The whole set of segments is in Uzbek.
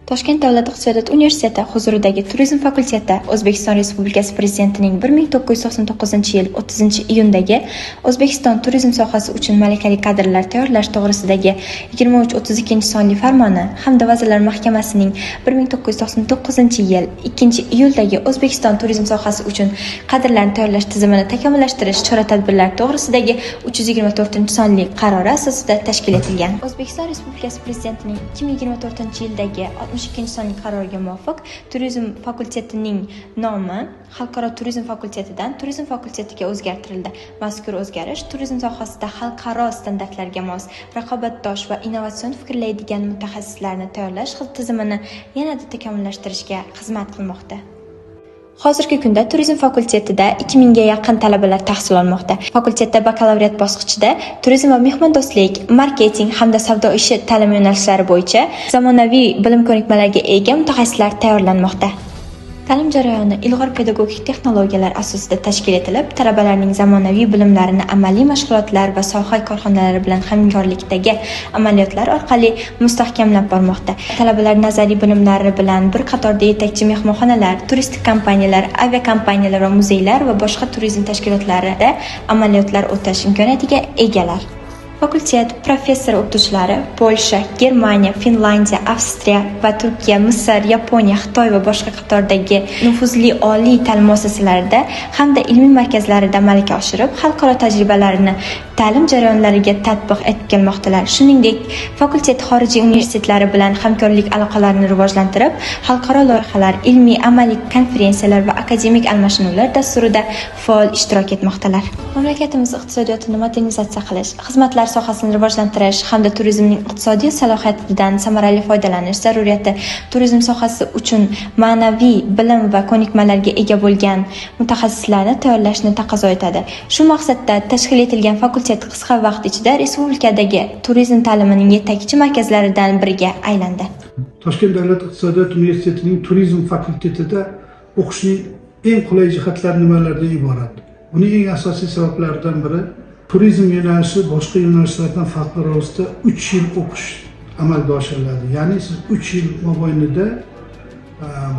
Toshkent davlat iqtisodiyot universiteti huzuridagi Turizm fakulteti O'zbekiston Respublikasi Prezidentining 1999-yil 30-iyundagi O'zbekiston turizm sohasi uchun malakali kadrlar tayyorlash to'g'risidagi 2332-sonli farmoni hamda Vazirlar Mahkamasining 1999-yil 2-iyuldagi O'zbekiston turizm sohasi uchun kadrlarni tayyorlash tizimini takomillashtirish chora-tadbirlari to'g'risidagi 324-sonli qarori asosida tashkil etilgan. O'zbekiston Respublikasi Prezidentining 2024-yildagi 62-sonli qaroriga muvofiq Turizm fakultetining nomi Xalqaro turizm fakultetidan Turizm fakultetiga o'zgartirildi. Mazkur o'zgarish turizm sohasida xalqaro standartlarga mos, raqobatdosh va innovatsion fikrlaydigan mutaxassislarni tayyorlash tizimini yanada takomillashtirishga xizmat qilmoqda. Hozirgi kunda Turizm fakultetida 2000 ga yaqin talabalar tahsil olmoqda. Fakultetda bakalavriat bosqichida turizm va mehmondo'stlik, marketing hamda savdo ishi ta'lim yo'nalishlari bo'yicha zamonaviy bilim ko'nikmalariga ega mutaxassislar tayyorlanmoqda. Ta'lim jarayoni ilg'or pedagogik texnologiyalar asosida tashkil etilib, talabalarning zamonaviy bilimlarini amaliy mashg'ulotlar va soha korxonalari bilan hamkorlikdagi amaliyotlar orqali mustahkamlab bormoqda. Talabalar nazariy bilimlari bilan bir qatorda yetakchi mehmonxonalar, turistik kompaniyalar, aviakompaniyalar va muzeylar va boshqa turizm tashkilotlarida amaliyotlar o'tash imkoniyatiga egalar. Fakultet professor o'qituvchilari Polsha, Germaniya, Finlandiya, Avstriya va Turkiya, Misr, Yaponiya, Xitoy va boshqa qatordagi nufuzli oliy ta'lim muassasalarida hamda ilmiy markazlarida malaka oshirib, xalqaro tajribalarini ta'lim jarayonlariga tatbiq etib kelmoqdalar. Shuningdek, fakultet xorijiy universitetlari bilan hamkorlik aloqalarini rivojlantirib, xalqaro loyihalar, ilmiy amaliy konferensiyalar va akademik almashinuvlar dasturida faol ishtirok etmoqdalar. Mamlakatimiz iqtisodiyotini modernizatsiya qilish, xizmatlar sohasini rivojlantirish hamda turizmning iqtisodiy salohiyatidan samarali foydalanish zaruriyati turizm sohasi uchun ma'naviy bilim va ko'nikmalarga ega bo'lgan mutaxassislarni tayyorlashni taqozo etadi. Shu maqsadda tashkil etilgan fakultet qisqa vaqt ichida respublikadagi turizm ta'limining yetakchi markazlaridan biriga aylandi. Toshkent davlat iqtisodiyot universitetining turizm fakultetida o'qishning eng qulay jihatlari nimalardan iborat? Buning eng asosiy sabablaridan biri, turizm yo'nalishi boshqa yo'nalishlardan farqli ravishda 3 yil o'qish amalga oshiriladi. Ya'ni siz 3 yil mobaynida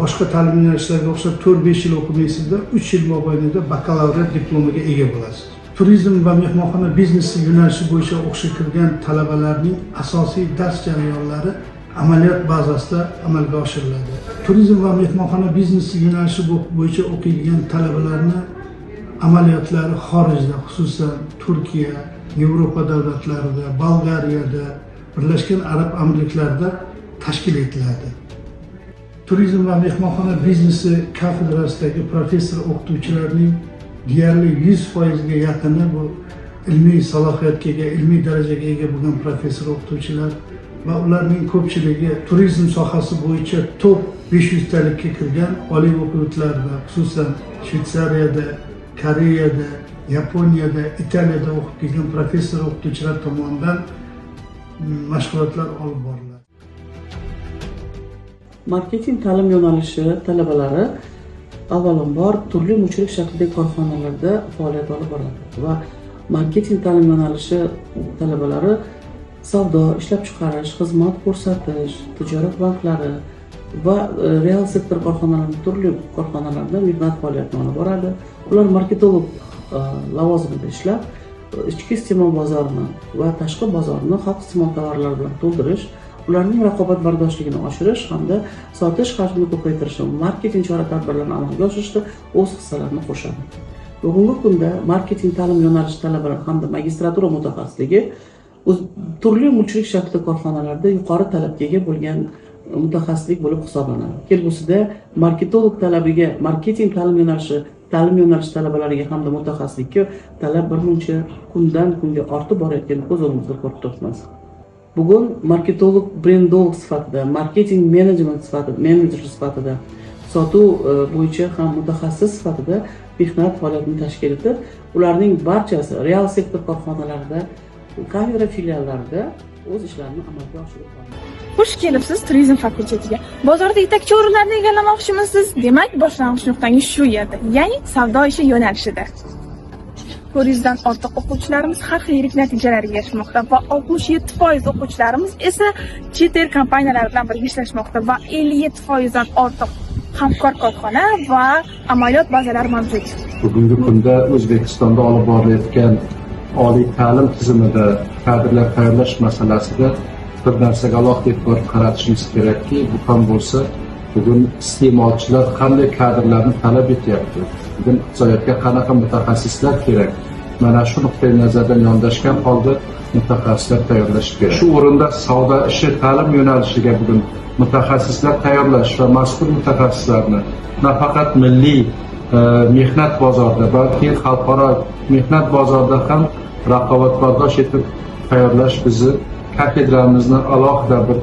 boshqa ta'lim yo'nalishlariga o'xshab 4-5 yil o'qimaysizda, 3 yil mobaynida bakalavriat diplomiga ega bo'lasiz. Turizm va mehmonxona biznesi yo'nalishi bo'yicha o'qishga kirgan talabalarning asosiy dars jarayonlari amaliyot bazasida amalga oshiriladi. Turizm va mehmonxona biznesi yo'nalishi bo'yicha o'qiydigan talabalarni amaliyotlari xorijda, xususan Turkiya, Yevropa davlatlarida, Bolgariyada, Birlashgan Arab Amirliklarida tashkil etiladi. Turizm va mehmonxona biznesi kafedrasidagi professor o'qituvchilarning deyarli 100% ga yaqini bu ilmiy salohiyatga ega, ilmiy darajaga ega bo'lgan professor o'qituvchilar va ularning ko'pchiligi turizm sohasi bo'yicha top 500 talikka kirgan oliy o'quv yurtlarida, xususan Shvetsariyada, Koreyada, Yaponiyada, Italiyada o'qib kelgan professor o'qituvchilar tomonidan mashg'ulotlar olib boriladi. Marketing ta'lim yo'nalishi talabalari avvalambor turli mulkchilik shaklidagi korxonalarda faoliyat olib boradi va marketing ta'lim yo'nalishi talabalari savdo, ishlab chiqarish, xizmat ko'rsatish, tijorat banklari va real sektor korxonalari, turli korxonalarda mehnat faoliyatini olib boradi. Ular marketolog lavozimida ishlab, ichki iste'mol bozorini va tashqi bozorni xalq iste'mol tovarlari bilan to'ldirish, ularning raqobatbardoshligini oshirish hamda sotish hajmini ko'paytirish va marketing chora-tadbirlarini amalga oshirishda o'z hissalarini qo'shadi. Bugungi kunda marketing ta'lim yo'nalishi talabalari hamda magistratura mutaxassisligi turli mulkchilik shaklida korxonalarda yuqori talabga ega bo'lgan mutaxassislik bo'lib hisoblanadi. Kelgusida marketolog talabiga marketing ta'lim yo'nalishi talabalariga hamda mutaxassislikka talab bir muncha kundan kunga ortib borayotganini ko'z o'ngimizda ko'rib turibmiz. Bugun marketolog, brendolog sifatida, marketing menejment sifatida, menejer sifatida, sotuv bo'yicha ham mutaxassis sifatida mehnat faoliyatini tashkil etib, ularning barchasi real sektor korxonalarida, kafedra filiallarida o'z ishlarini amalga oshirib bormoqda. Xush kelibsiz turizm fakultetiga. Bozorda yetakchi o'rinlarni egallamoqchimisiz? Demak, boshlang'ich nuqtangiz shu yerda, ya'ni savdo ishi yo'nalishida. 400 dan ortiq o'quvchilarimiz har xil yirik natijalarga erishmoqda va 67% o'quvchilarimiz esa chet el kompaniyalari bilan birga ishlashmoqda va 57% dan ortiq hamkor korxona va amaliyot bazalari mavjud. Bugungi kunda O'zbekistonda olib borilayotgan oliy ta'lim tizimida kadrlar tayyorlash masalasida bir narsaga alohida e'tibor qaratishimiz kerakki, bu ham bo'lsa, bugun iste'molchilar qanday kadrlarni talab etyapti, bugun iqtisodiyotga qanaqa mutaxassislar kerak, mana shu nuqtai nazardan yondashgan holda mutaxassislar tayyorlash kerak. Shu o'rinda savdo ishi ta'lim yo'nalishiga bugun mutaxassislar tayyorlash va mazkur mutaxassislarni nafaqat milliy mehnat bozorida, balki xalqaro mehnat bozorida ham raqobatbardosh etib tayyorlash bizni kafedramizni alohida bir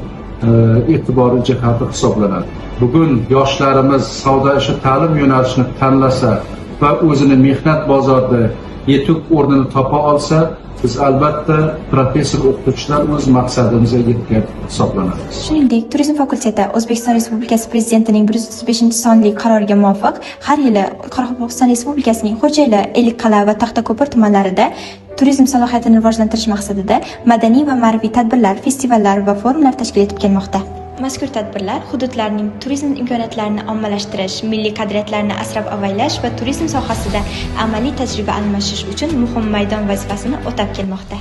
e'tibori jihati hisoblanadi. Bugun yoshlarimiz savdo ishi ta'lim yo'nalishini tanlasa va o'zini mehnat bozorida yetuk o'rnini topa olsa, biz albatta professor o'qituvchilar o'z maqsadimizga yetgan hisoblanamiz. Shuningdek, Turizm fakulteti O'zbekiston Respublikasi Prezidentining 135-sonli qaroriga muvofiq har yili Qoraqalpog'iston Respublikasining Xo'jayli, Ellikqal'a va Taxtako'pir tumanlarida turizm salohiyatini rivojlantirish maqsadida madaniy va ma'rifiy tadbirlar, festivallar va forumlar tashkil etib kelmoqda. Mazkur tadbirlar hududlarning turizm imkoniyatlarini ommalashtirish, milliy qadriyatlarni asrab avaylash va turizm sohasida amaliy tajriba almashish uchun muhim maydon vazifasini o'tab kelmoqda.